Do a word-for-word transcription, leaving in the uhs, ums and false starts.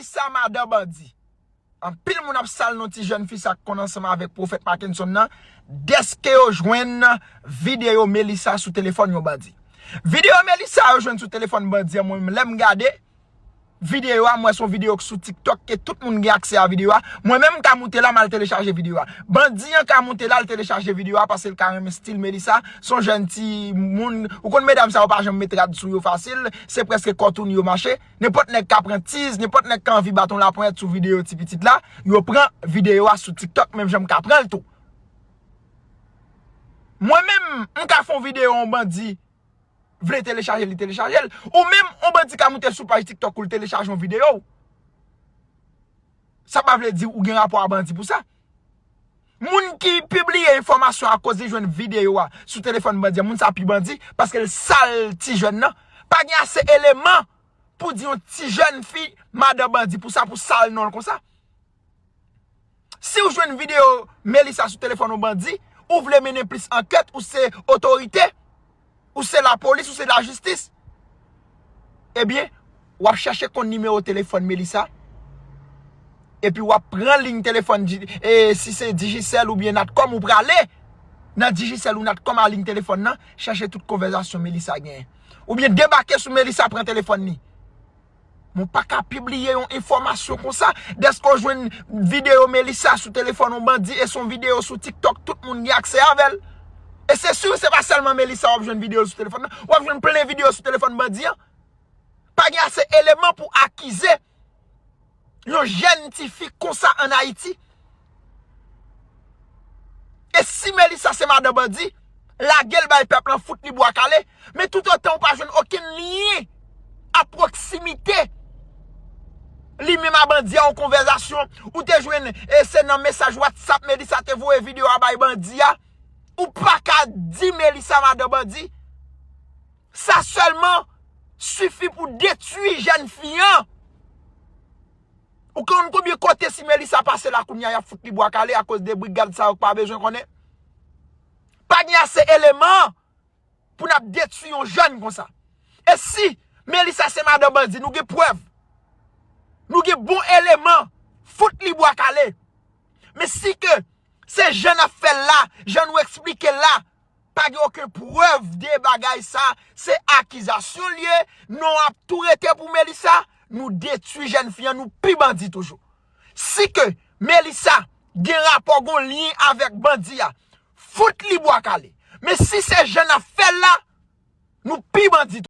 Sa madan bandi. Anpil moun ap sal non ti jèn fi sa k konn ansanm avèk Pwofèt Mackenson nan, dèske yo jwenn videyo Melissa sou telefòn yon bandi. Videyo Melissa yo jwenn sou telefòn bandi an, mwen menm lè m gade videyo a, m wè se yon videyo k sou TikTok ke tout moun gen aksè a videyo a. Mwen menm m ka moute la, m al telechaje videyo a. Bandi an ka moute la, al telechaje videyo a paske l ka renmen stil Melissa. Se yon jèn ti moun, ou konn medam sa yo pa janm met rad sou yo fasil, se prèske kòtouni yo mache. Nenpòt nèg ka pran tiz, nenpòt nèg ka anvi bat yon laponyèt sou videyo ti pitit la, yo pran videyo a sou TikTok, menm jan m ka pran l tou. Mwen menm, m ka fè yon videyo yon bandi vle telechaje, li telechaje l. Ou menm, yon bandi ka moute sou paj TikTok ou l telechaje yon videyo w. Sa pa vle di ou gen rapò a bandi pou sa. Moun ki pibliye enfòmasyon akoz li jwenn videyo a sou telefòn bandi an, moun sa pi bandi paske l sal ti jèn nan. Pa gen ase eleman pou di yon ti jèn fi madan bandi pou sa, pou sal non l konsa. Si w jwenn videyo Melissa sou telefòn yon bandi, ou vle mennen plis ankèt, ou se otorite, ou se lapolis, ou se lajistis, ebyen, w ap chèche konn nimewo telefòn Melissa, epi w ap pran liy telefòn, e, si se Digicel oubyen Natcom, ou prale nan Digicel ou Natcom a liy telefòn nan, chèche tout konvèzasyon Melissa genyen. Oubyen debake sou Melissa, pran telefòn li. Mwen pa ka pibliye yon enfòmasyon konsa. Dèske w jwenn videyo Melissa sou telefòn yon bandi e se yon videyo sou TikTok, tout moun gen aksè avè l. E se si se pa sèlman Melissa w ap jwenn videyo l sou telefòn nan, w ap jwenn plen videyo sou telefòn bandi an. Pa gen ase eleman pou akize yon jèn ti fi konsa ann Ayiti. E si Melissa se madan bandi, lage l bay pèp lan, fout li bwa kale. Men toutotan ou pa jwenn okenn lyen a pwoksimite, li menm a bandi a yon konvèzasyon, ou te jwenn, e se nan mesaj WhatsApp Melissa te voye videyo a bay bandi a, ou pa ka di Melissa madan bandi. Sa sèlman sifi pou detwi jèn fi an. Ou konn konbyen kote si Melissa pase la kounye a, y ap fout li bwa kale akoz de brigad sa yo k pa bezwen konnen? Pa gen ase eleman pou n ap detwi yon jèn konsa. E si Melissa se madan bandi, nou gen prèv. Nou gen bon eleman. Fout li bwa kale. Men si ke se jan n ap fè l la, jan nou eksplike l la, pa gen okenn prèv de bagay sa, se akizasyon l ye, non ap tou rete pou Melissa, nou detwi jèn fi an, nou pi bandi toujou. Si ke Melissa gen rapò, gon lyen avèk bandi a, fout li bwa kale. Men si se jan n ap fè l la, nou pi bandi